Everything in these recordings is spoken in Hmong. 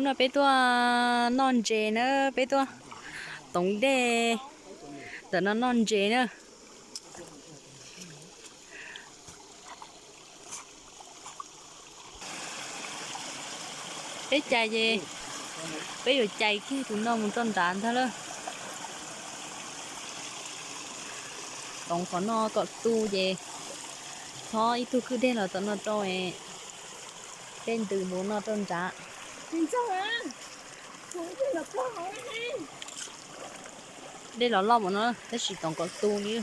No peb tuaj noj ntses na, peb tuaj toov dej ntawm no noj ntses na. Peb cais ces peb yuav cais kiag tus no mus rau nrad ntag lawm. Toov qhov no kom tu ces txhob ib tug kwj dej los tom no rau, dej ntws mus no rau nrad. Dej los loj mus no tab sis toov kom tu li.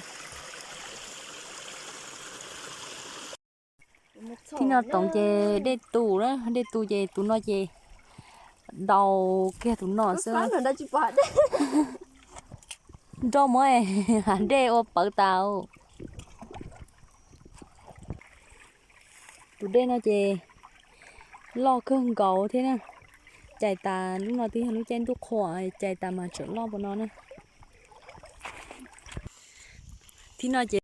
Tib no toov ces dej tu na, dej tu ces tus no ces daus kiag tus no xwb. Nroj muab hav dej ua pawv tas. Tus dej no ces loj kawg nkaus thiab na. Cais tas lub no twb yog lub caij ntuj qhua, cais tas mas tseem loj npaum no na. Tib no ces,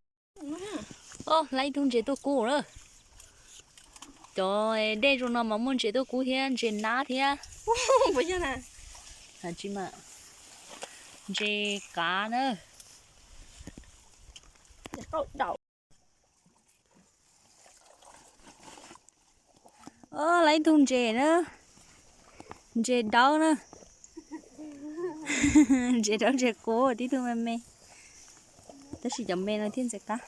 o, lawv ib tug ntses tuaj kub lawm. Cov dej zoo no mas muaj ntses tuaj kub thiab ntses nab thiab. Tsis mas ntses qav na. O, lawv ib tug ntses na, ntses dawb na, ntses dawb ntses qub tib tug me me, tab sis cov me no thiaj ntxim qab.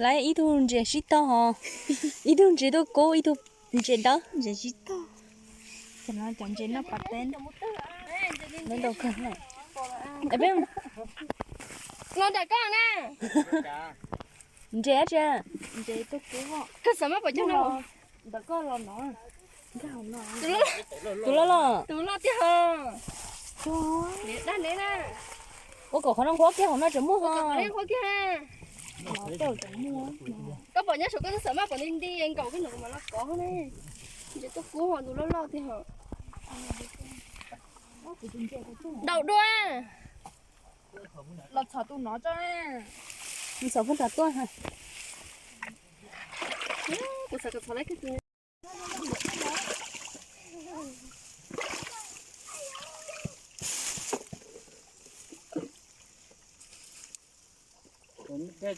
Lawv ib tug ntses sib tog, ib tug ntses tuaj kub, ib tug ntses dawb. Ntses sib tog. Cov ntses no pas teb. Los nram koj na. Ntses dab tsi? Ntses tuaj kub. Koj xav maj pom cog no. Ntawm koj los no. Tus loj loj. Tus loj tiag ho. Dab neb na. Ua kom qhov no nqhuab kiag, hauv no tseem muaj ho. Koj pom nyob saum koj twb xav maj pom nti nti nkaus koj no mas los kov ne. Ntses tuaj kub ho tus loj loj tiag ho. Daum dua. Los txhom tus no tso. Txhom phab nrad tuaj. Kuv xav kom txhom lawm.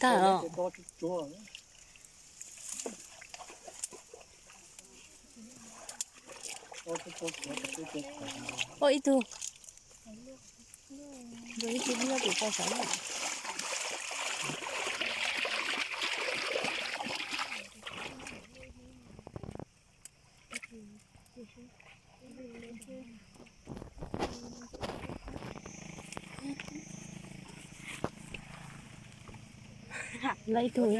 Tag os. Ua ib tug. Ua ib tug nyob pem toj saud. Lawv ib tug.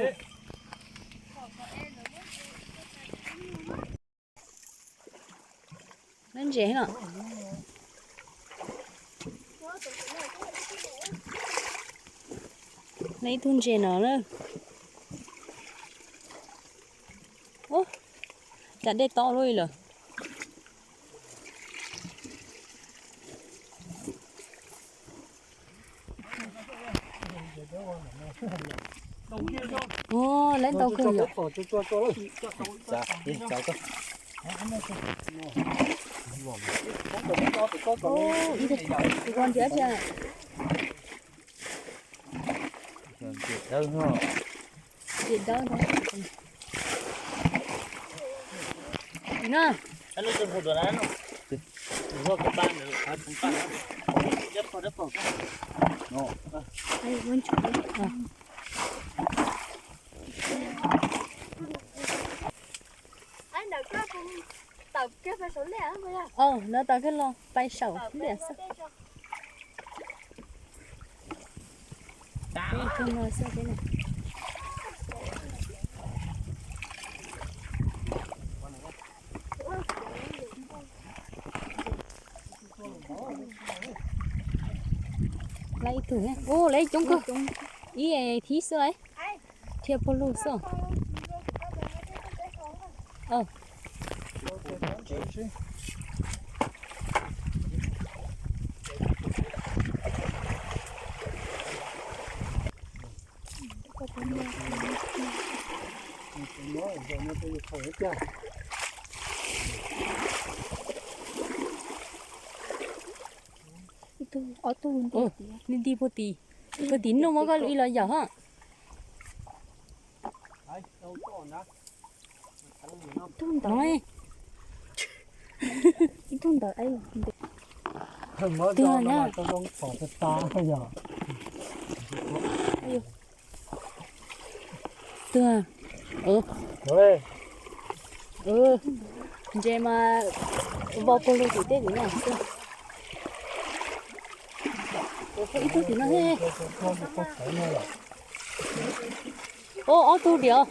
Lawv ntses no. Lawv ib tug ntses no na. Ub, cas dej tob luaj li lawm. Ua, lawv ntau kawg yom. Ib tug ntses dawb thiab. Ntses dawb ntawd. No. Ntawd tawm kiag los pais saum liam xwb. Lawv ib tug, ub, lawv coob kawg. Ib thib xwb, dhia puag lug xwb. tug, ob tug nti nti puag tim, puag tim nuj muab koj li los yom hab. Ib tug ntawd, twg na? Twg? Ntses mas vau puag lug tim tej tim no xwb. Ib tug tim no thiab. Ob tug tiag.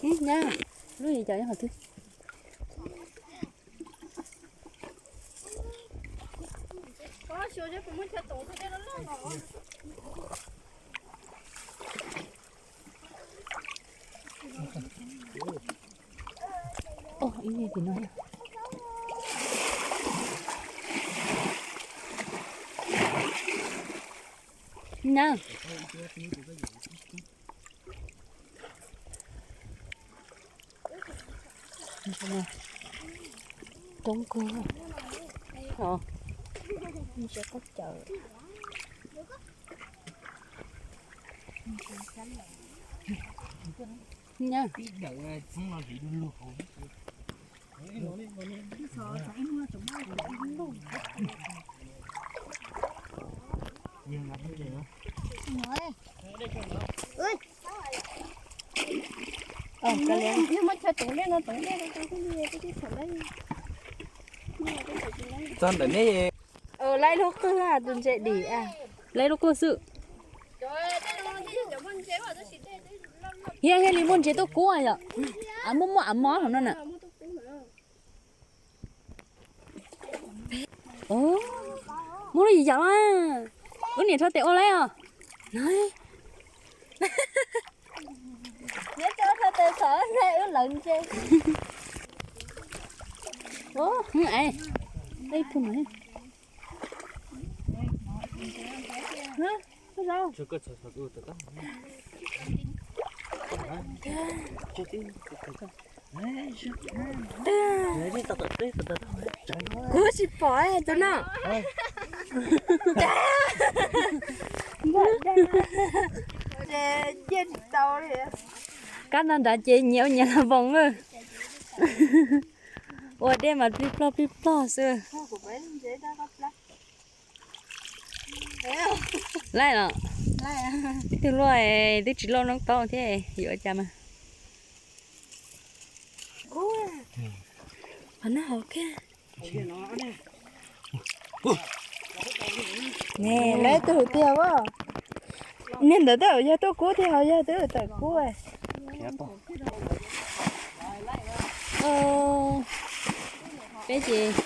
Ib nyab, lub yim cov nyob qhov twg? Ib nyab tim no. Nyab. Coob kawg. Nyab. Txog ntawm nej. Laib lub qwj tus ntses dim. Laib lub qwj xwb. Yog li muaj ntses tuaj kub yom. Muaj muaj av mob hauv no na. Muaj lub yim yam. Wb niam rho tes ua laib os. Wb lawv ntses. Kuv tsis pom tus no. Kab no nrad ces nyiav nyiav los voos. Ua dej mas plig plog plig plog xwb. Laij los? Ib tug luaj twb tsis loj noob taub thiab yuav ua cas mas. Qhov no hauv kiag. Lawv tus tiag as. Niag ntawd twb yog tuaj kub thiab ho yog twb tawm kub. Peb ces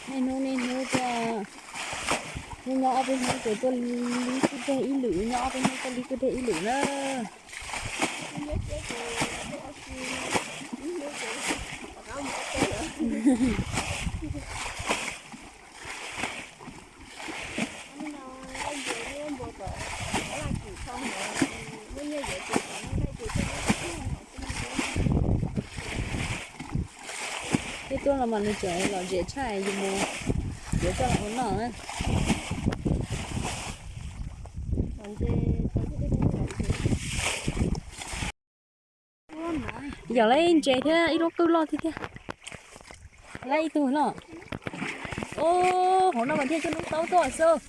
niaj hnub niaj hnub tuaj, hnub nyob ob peb hnub ces tuaj li kuj deg ib lwm, nyob ob peb hnub tuaj li kuj deg ib lwm na. Peb tuaj no mas nws tseem lom zem tshaj, yus mus yuav coj los ua noj na. Yog laib ntses thiab ib lub qwj loj thiab thiab. Laib ib tug loj. Hauv no mas thiaj coj noob taub tuaj xwb.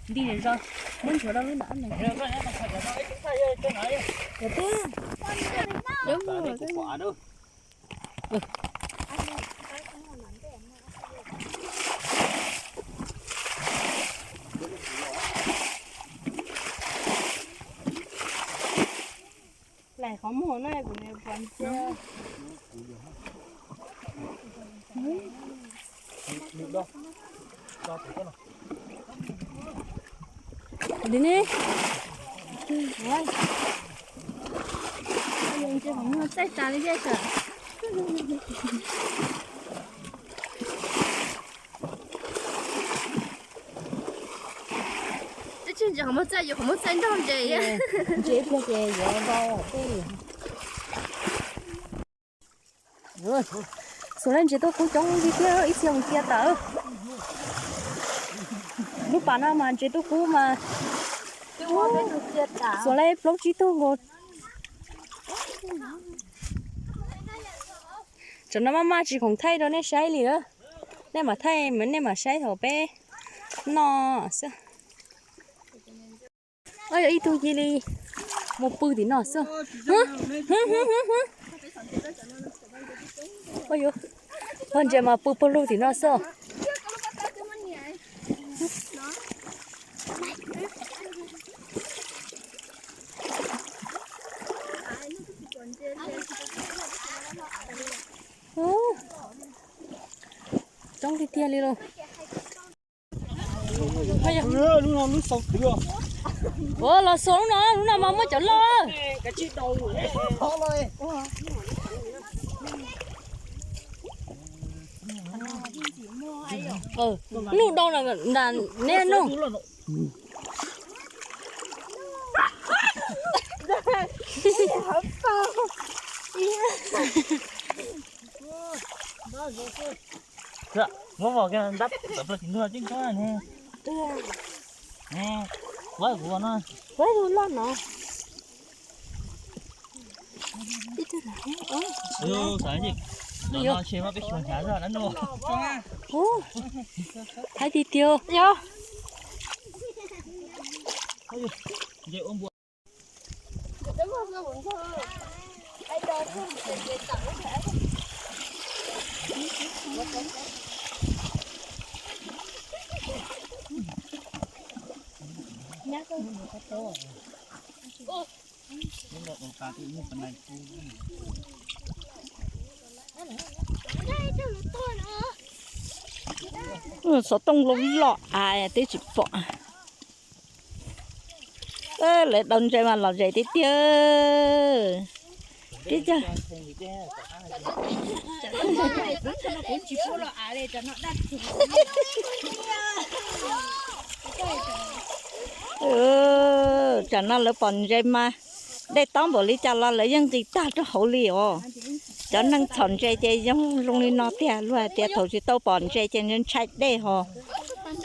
Nti zog, muab nchuav rau lub nram no. Qhov muag no kuv cia. Li ne. Qhov muag txaij tas li thiab sas. Twb tsis ntsia qhov muag txaij, yuav qhov muag txaij nrog ntses. Ntses pliag ces yuav vau tej. Xuas lawm ntses tuaj kub coob li thiab, ib txhia mus cia tawm. Lub pas no mas ntses tuaj kub mas xuas lawm plaub tsib tug nkaus. Tsam no maj maj tsis khoom thaij rau nej saib li. Nej mam thaij, nej mam saib thaum peb noj xwb. Yog ib tug cia li mus pw tim no xwb. Pog ntses mas pw pawg lug tim no xwb. Coob tiag tiag li lauj. Ua los xuas lub no, lub no mas muaj cov loj. Nuj dau nram neb nuj. Muab vos kiag ntab tawm plaws tim ntug tseeb tsob ne. Kuv kuv no. Kuv loj no. Ib tug no. Ub, thaij tiag tiag. Xov tooj loj loj av twb tsis pom. Lawv daus ntses mas lom zem tiag tiag. Tib co. Tsam no lawv pom ntses mas dej tob npaum li cas los lawv yeej nqis tag rau hauv li os. Cov neeg txhom ntses ces yeej zoo li no tiag, luag hais tias thaum tsis tau pom ntses ces ntshai dej ho.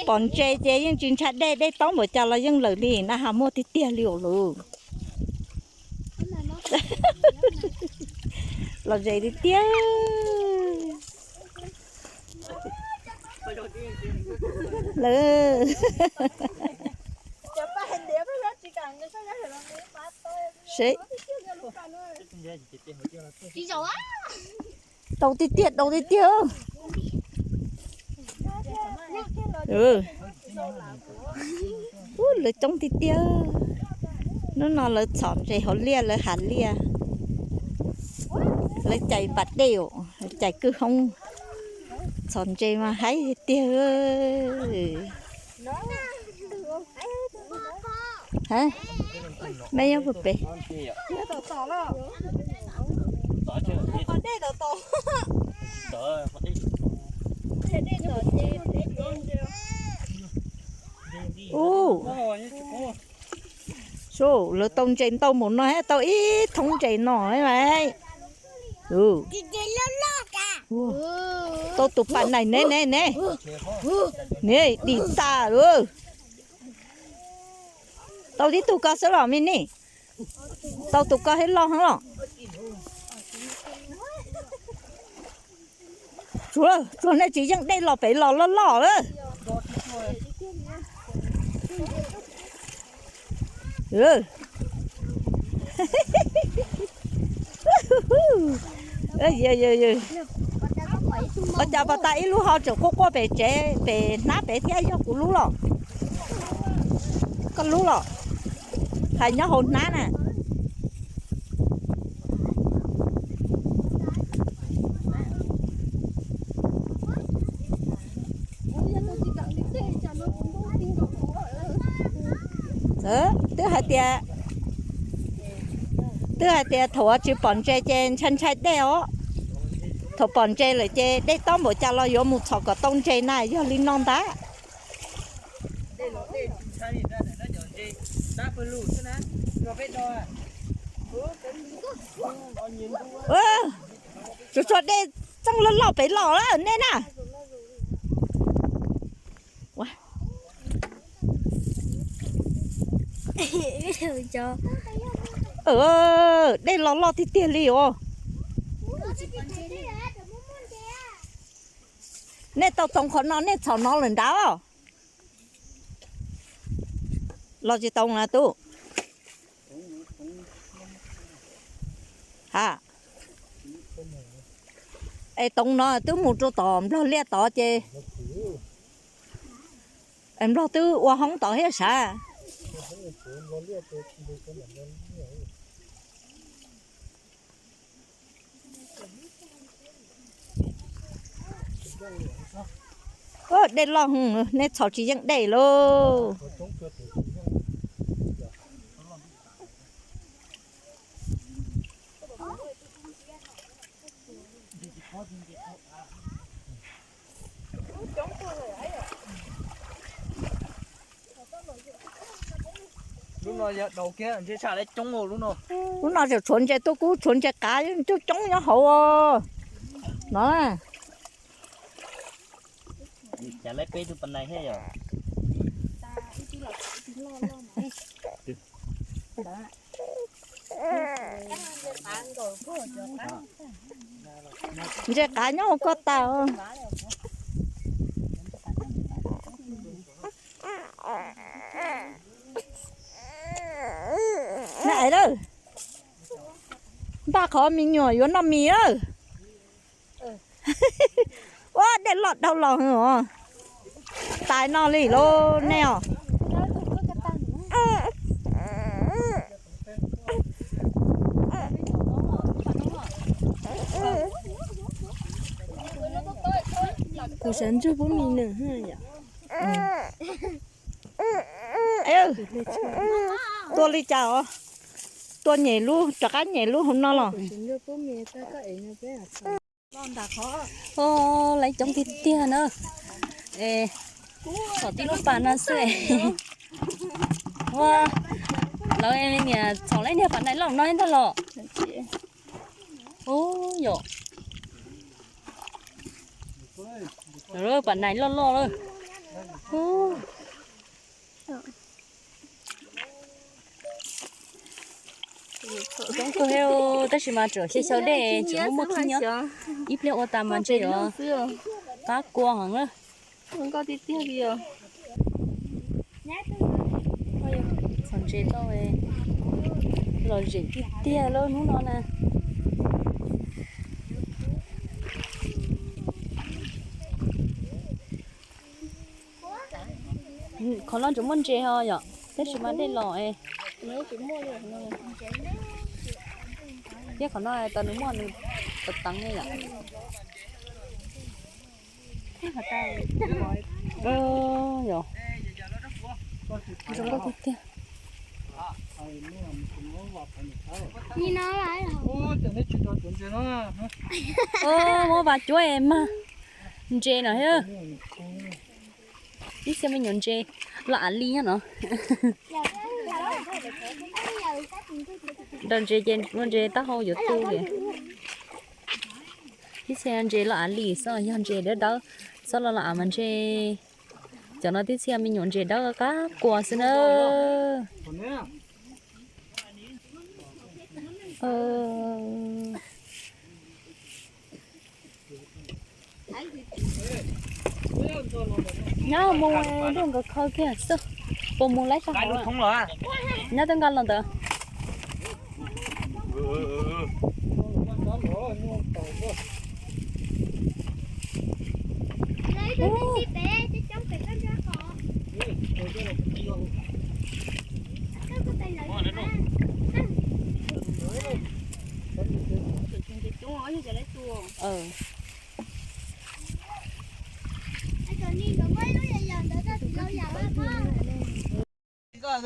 Pom ntses ces yeej tsis ntshai dej, dej tob npaum cas los yeej lawm li na, ha muaj tiag tiag li os lawm. Lom zem tiag tiag. Lawm. Seb. Daus tiag tiag, daus tiag tiag. Ub, lawv coob tiag tiag. Hnub no lawv txhom ntses hauv liaj, lawv hav liaj. Lawv cais npas dej, cais kwj hoob. Txhom ntses mas haib tiag. Mej nyob puag pem. Ub, lawv tau ntses ntau mus no, tau ib thoob ntses no. Tau tus pas naim ne ne ne. Ne dim tas. Tau tib tug ko xwb los me ne. Tau tus ko thiaj loj heev los. Tsuag, tsuag nej tsis yeej dej los pem los loj loj lawm. Ua cas pas tas ib lub ho tseem quaj quaj pem tsev pem hnab pem thiab, yog kuv lub los? Koj lub los? Hais nyob hauv hnab na. Twb hais tias, twb hais tias thaum tsis pom ntses ces ntshai ntshai dej os. Thaum pom ntses lawm ces dej tob npaum cas los yuav mus txhom kom tau ntses na, yog li no ntag. Tsuas tsuas dej txeej loj loj pem los lawm nej na. Dej los loj tiag tiag li os. Nej tau toov qhov no nej txhom no lawm nrad. Los tsis tau na tub? Ha, es toov no twb mus rau tom Nplog liaj tod ces, es Nplog twb ua hoob tod thiab sav. Dej loj, nej txhom tsis yeej dej lauj. Lub no yog daus kiag, ntses tshaj lawv coob lub no. Lub no tseem tshuav ntses tuaj kub, tshuav ntses qav coob coob nyob hauv no. Cas lawv peb tug pas nais thiab yom? Ntses qav nyob hauv ko tas. Npaj qhov me nyuam yuav noj mis lawm. Ua dej loj dhau los os. Tais no li lauj nej os. Kuv sawv ntsug pub mis nws yom. Tua li cas os? Tua nyem lub, rov qab nyem lub hauv no los. Lawv coob tiag tiag na. Txhom tib lub pas no xwb. Ua, lawv niam txhom lawv niag pas nais loj no ntag los. Ub yom. Pas nais loj loj lawm. Coob kawg, tab sis mas tseem xyaw xyaw dej, tseem muaj muaj khib nyob. Ib pliag ua tas mas ntshe yuav qab kua heev na. Txhom ntses tau los zem tiag tiag lawm hnub no na. Qhov no tseem muaj ntses ho yom, tab sis mas dej los. Thiab qhov no tau nws muaj nws teev teev li yom. Yog zoo nkauj tiag tiag. Muab vas cuab es mag ntses no thiab. Ib txhia me nyuam ntses los av li nyob no. Nrog ntses ces ua ntses taub hau yuav tu li. Ib txhia ntses los av li xwb, yog ntses dawb dawb txhob los los av mas ntshe cov no tib txhia me nyuam ntses dawb qab kua xwb na. Nyob mus nrog nkawd khaws kiag xwb. Puas mus laib sab hauv? Nyob twb nqa los ntawd. Ab,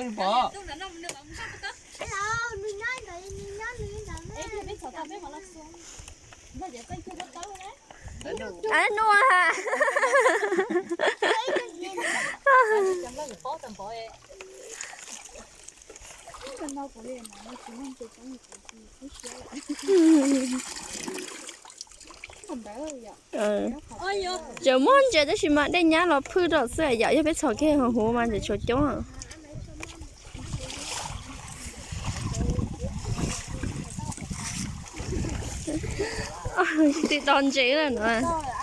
nua ha. Tseem muab ntses tab sis mas dej nyab los phwj rau xwb yom, yog peb txhom kiag hauv huv mas ntses tshuav coob. Twb tos ntses lawm no.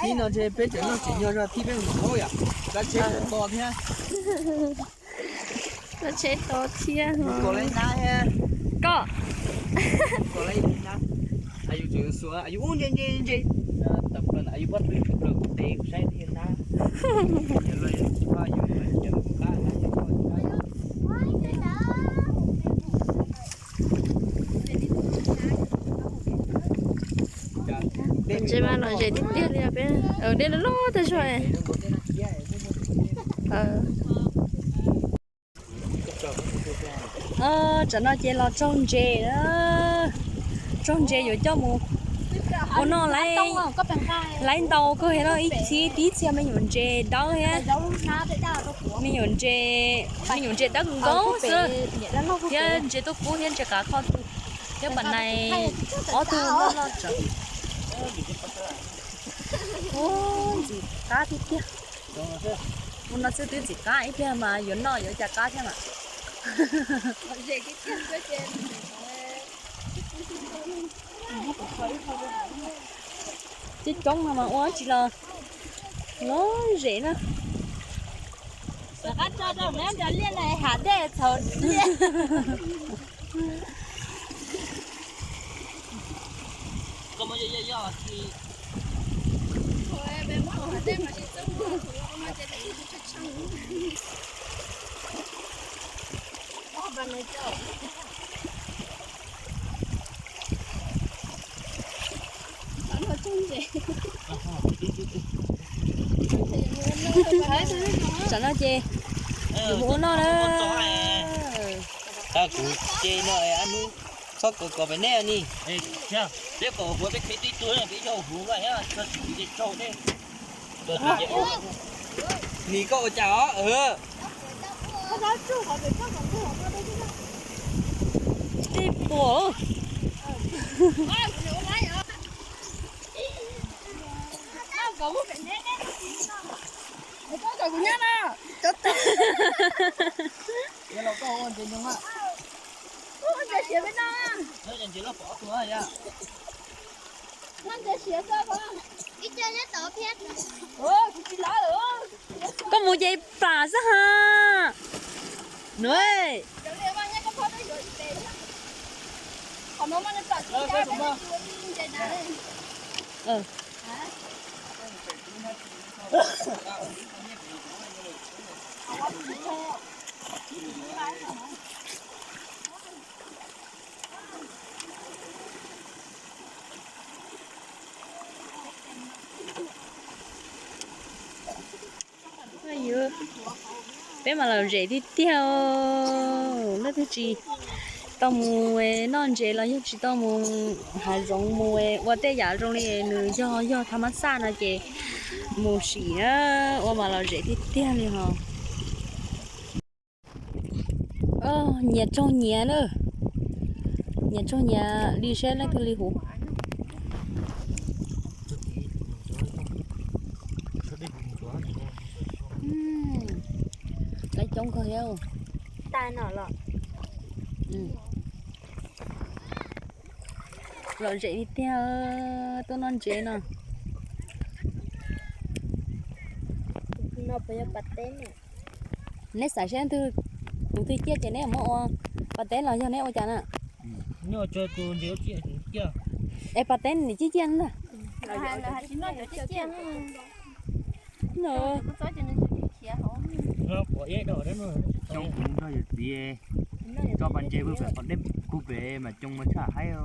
Ib no ntshe peb tseem noj tsis nyog zog thiab peb mus noj yom. Lawv tsheb to thiab. Lawv tsheb to thiab. Koj. Ntses mas lom zem tiag tiag li peb. Dej loj loj tag zog. Tsam no ces los tsaug ntses na. Tsaug ntses yuav coj mus ua noj laiv ntau kawg thiab no, ib txhia tib txhia me nyuam ntses dawb thiab. Me nyuam ntses, me nyuam ntses dawb kawg nkaus xwb, thiab ntses tuaj kub thiab ntses qav kho tus, thiab pas nais ob tug loj loj tsawv. Ua ntxim qab tiag tiag. Ua no xwb twb ntxim qab, ib pliag mas yuav noj yuav cas qab thiab mas. Cov coob no mas ua tsis los lom zem na. Rov qab tso rau neb nrog liaj na, hav dej txhaum liaj. Tsam no ces yus mus ua noj na. Kuv ce no, txhob kom kom pem nej ni. Peb kom huv peb qhib tib tug, peb yog huv, tso tsis tau ne. Nim koj ua cas os? Tej puas. Koj mus ces plam xwb ha. Nws. Peb mas lom zem tiag tiag. Leej twg tsis tau mus noj ntses los yog tsis tau mus hav zoov mus ua tej yam zoo li nws yog yog tha mab xaj no ces mus sim na, ua mas lom zem tiag tiag li ho. Nyias tsaug nyias na. Nyias tsaug nyias li seb leej twg li huv. Lawv coob kawg thiab. Lom zem li tiag, tuaj noj ntses no. Neb xav seb twg, tus twg ciaj ces neb muab ua pas teb los yog neb ua cas na? Es pas teb nim ciaj ciaj ntag. Xyoo kuv nrog yawm txiv tso pas ntses pw pem qhov dej kuj pem mas coo mas tshaj haib.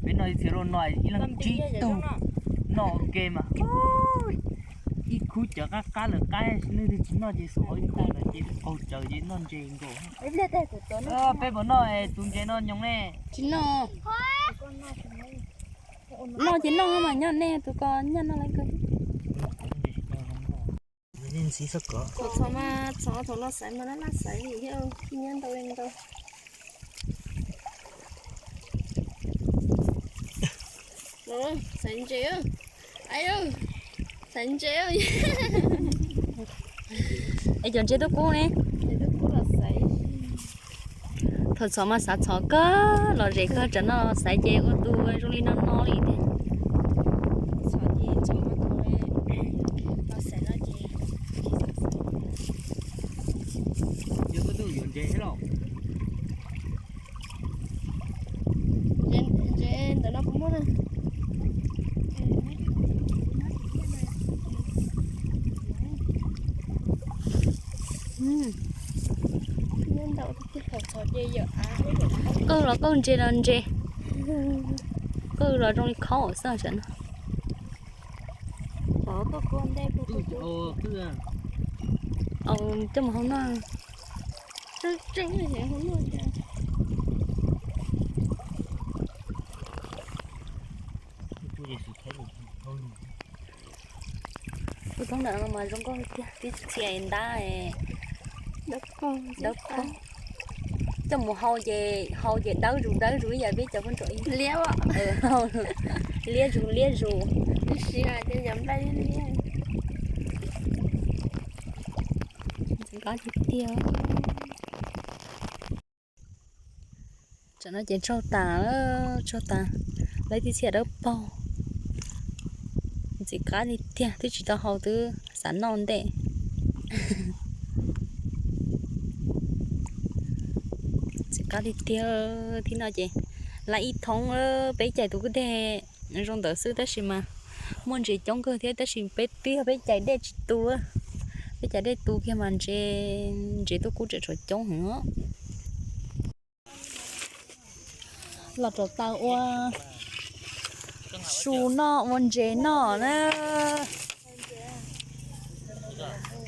Peb noj ib txhia luaj no ib leeg tsib tug, noj ua ke mas. Ib khub cawv qab qab lawm, qab leej twg tsis noj ces xub hauv ib tag lawm ces qaug cawv ces noj ntses nkaus. Peb puas noj tus ntses no nyoos ne? Tsis noj. Noj ces noj mas nyob nej tus ko nyob noj lawv ko. Txhoov mas txhoov thaum no xaiv mas laj laj xaiv li thiab, nyob ntau ntau. Xaiv ntses, xaiv ntses. Es cov ntses tub kub ne? Thaum txhoov mas xav txhoov kawg los zem kawg, tsam no xaiv ces ua tus zoo li no no li tiag. Txhoov ces txhoov mas thaum los xaiv no ces. Yog koj tuaj yuav ntses thiab los? Ntses ntawm no puas muaj na? Qwj los qwj, ntses los ntses. Qwj los zoo li khaub xwb tam no. Coj mus hau noj. Tus thoob ntawm no mas zoo nkauj tiag, tib txhia ntab dawb paug. Coj mus hau ces, hau ces dawb zus dawb zus ib yam peb cov pub nrov ib liab, liab zus liab zus. Ntxim qab tiag tiag. Tam no ces tsaug tas, tsaug tas, lawv tib txhia dawb paug. Ntxim qab tiag tiag, twb tsis tau hau twb xav noj ntej. Ntxim qab tiag tiag, thib no ces laj ib thoob, peb cais tus kwj deg zoo ntawd xwb tab sis mas muaj ntses coob kawg thiab tab sis peb twb yog peb cais dej tsis tu, peb cais dej tu kiag mas ntses, ntses tub kub tseem tshuav coob heev os. Los rau taw ua su noj ua ntses noj na.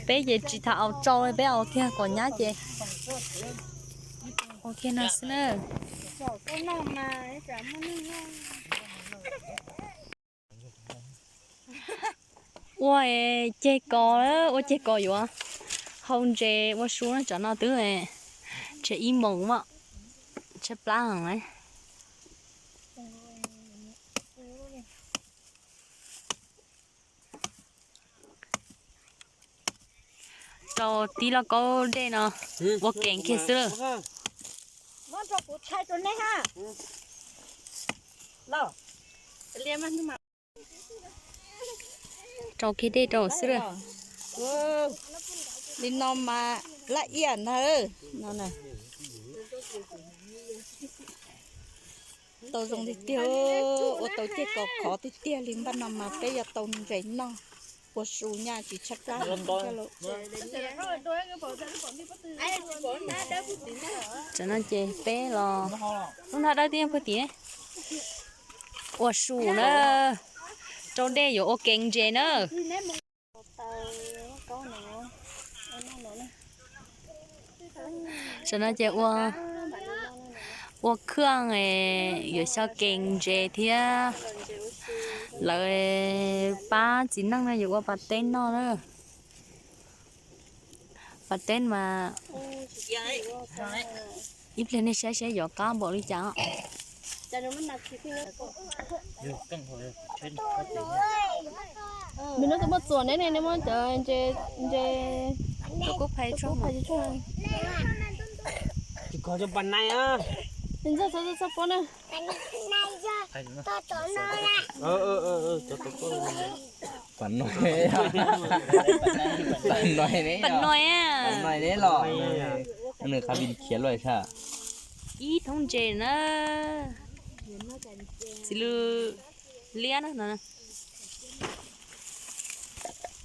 Peb ces tsis tham aus tsau li, peb aus kiag kom nyab ces ua kiag no xwb na. Ua ceg kos, ua ceg kos yuav hau ntses ua su na, tsam no twb tsam ib moos mas tshaib plab heev. Rau tib lauj kaub dej no ua keev kiag xwb. Rau kiag dej rau xwb. Li no mas laj iaj ntag. Tau zoo tiag tiag, ua tau ceg kos khov tiag tiag li. Npaj no mas peb yuav tau ntses noj ua su nyaj tsis tshaib plab heev. Tam no ces peb los lub hnab dawb tib puag tim ua su na, rau dej yuav ua keev ntses na. Tam no ces ua, ua khaj yuav xyaw keev ntses thiab. Lawv pab txiv neej no yuav ua pas teb noj na. Pas teb mas ib pliag nej saib saib yuav qab npaum li cas. Nws no muaj txuas ne, nws muaj cov ntses, ntses. Txhob pob na. Pas no, pas no ne, pas no ne los nws qha vin khiav luaj sab. Ib thoob ntses na, txiv lw liab na no.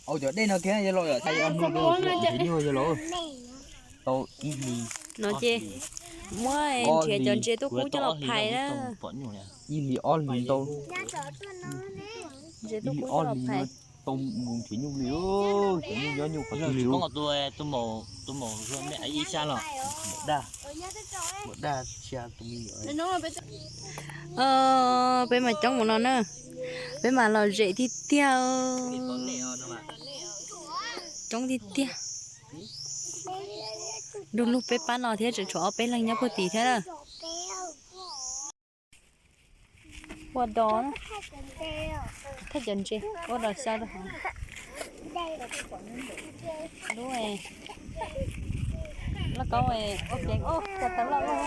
Au cov dej no kiag yog los yom, tas yog hnub no, yog los tau ib hli. No ces muab nrhiav cov ntses tub kub coj los phais na. Ib hli ob hli ntau. Ntses tub kub coj los phais. Tau mus nrhiav nyuj li, cov nyuj nyob nyuj qhov twg li. Tus maum tus maum ib sab los. Dag, dag tus me nyuam. Peb mas coob mus no na, peb mas lom zem tiag tiag, coob tiag tiag. Du lug peb pab no thiab tseem tshuav ob peb leeg nyob puag tim thiab na. Ua dos, thaj cov ntses ua dos xyaw rau hauv. Lub lauj kaub ua pleev, ua cas tawv loj loj.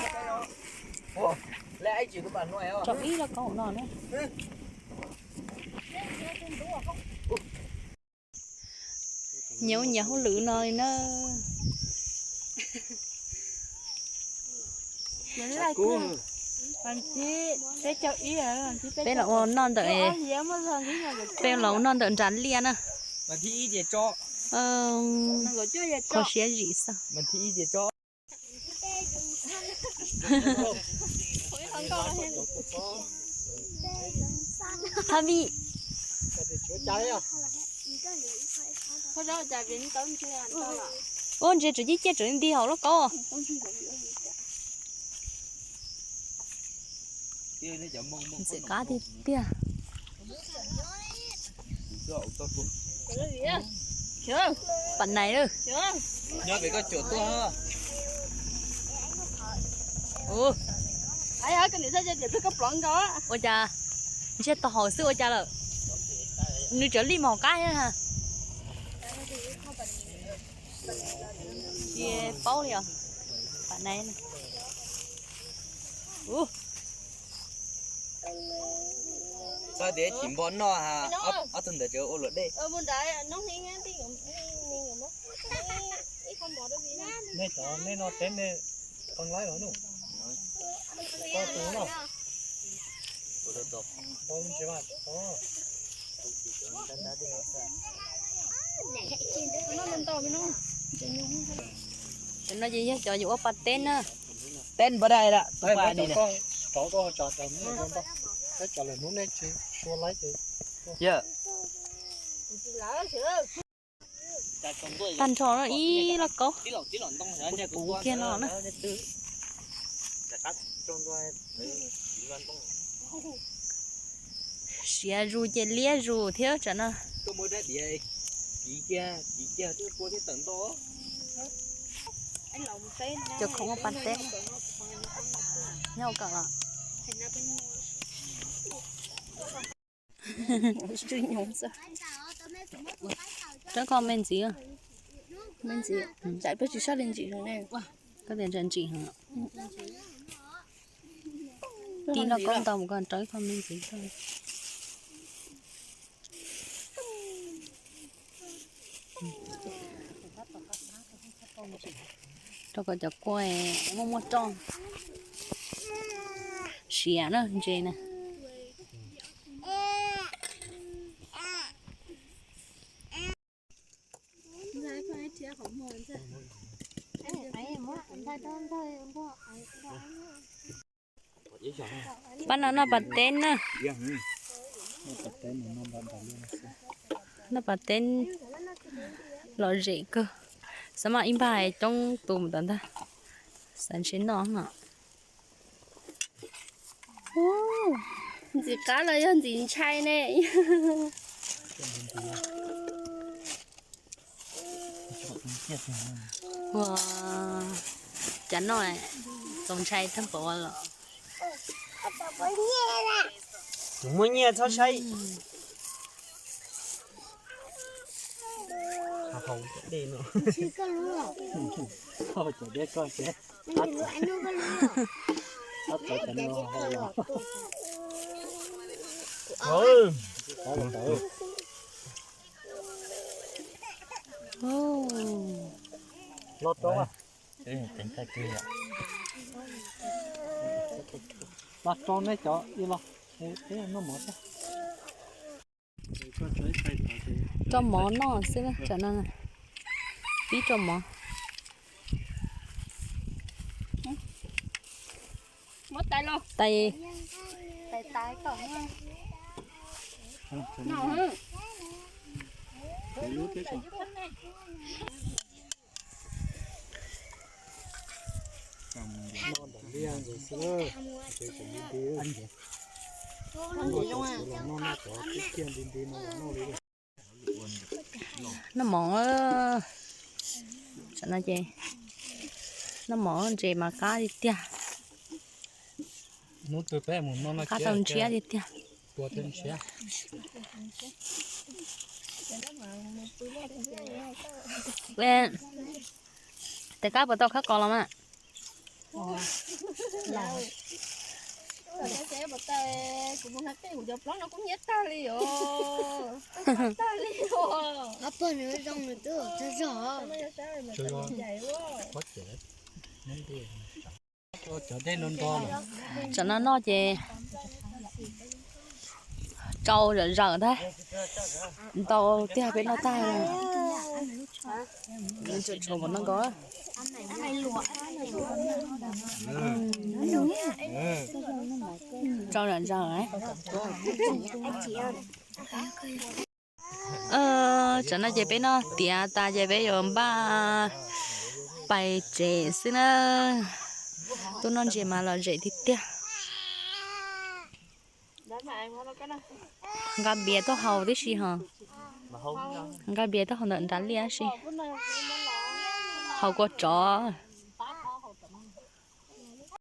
Tso ib lauj kaub no na. Nyias ua nyias hauj lwm no li na. Peb los ua noj ntawm, peb los ua noj ntawm nrad liaj na. Kho siab zim xwb. Ua ntses tseem ciaj ciaj tseem nti hauv lauj kaub. Ntxim qab tiag tiag. Pam nais lawm. Ua cas ntsiag to haum xwb ua cas lawm. Nws tseem lij mos qab thiab. Tsis paub li os. Pam nais. Txhob tias chim npo noj, ob tug ntawd tseem ua luam dej. Nej cov nej no teb nej qee laib los noj. Koj tus no. Cov no ces yog cov yuav ua pas teb na. Teb npaj dai lawm. Yog. Tag nrho no ib lauj kaub puv kiag no na. Siav zus ces liab zus thiab tsam no. Cov khoom ua pas teb nyob kawm los. Rau koj me ntxiv. Me ntxiv, tsam peb tsis sab li ntsim heev ne. Koj tias tsam ntsim heev. Tib lauj kaub ntau mus koj rau ib qho me ntxiv. Rau kom cov kua muaj muaj roj. Siav na ntses na. Pab no noj pas teb na. Noj pas teb lom zem kawg. Xav mas ib npag coob tus mus tom ntag. Xav ntshe noj no. Ntxim qab los yog ntxim ntshai ne. Ua cas noj txaus ntshai thaj npaum los. Tus muaj nyiaj txhob saib. Haus dej no. Haus cov dej koj ces. Ab txawv cov no haus los. Los rau, los rau nej cov ib los, peb noj mov xwb. Rau mov noj xwb na, tsam no pib rau mov. Tais, tais, tais. Noj mov, tam no ces noj mov ntses mas qab tiag tiag. Qab tau ntshiab tiag tiag. Tes kab puas tau khawb qos los mas? Tam no noj ces tsau zom zaws ntag, ntau tiag peb noj tag. Tsau zom zaws. Tam no ces peb noj tiav tas ces peb yuav npaj pais tsev xwb na. Tuaj noj ntses mas lom zem tiag tiag. Nqa npias tuaj haus tib si ho. Nqa npias tuaj haus ntawm nrad liaj si. Haus kua tsov.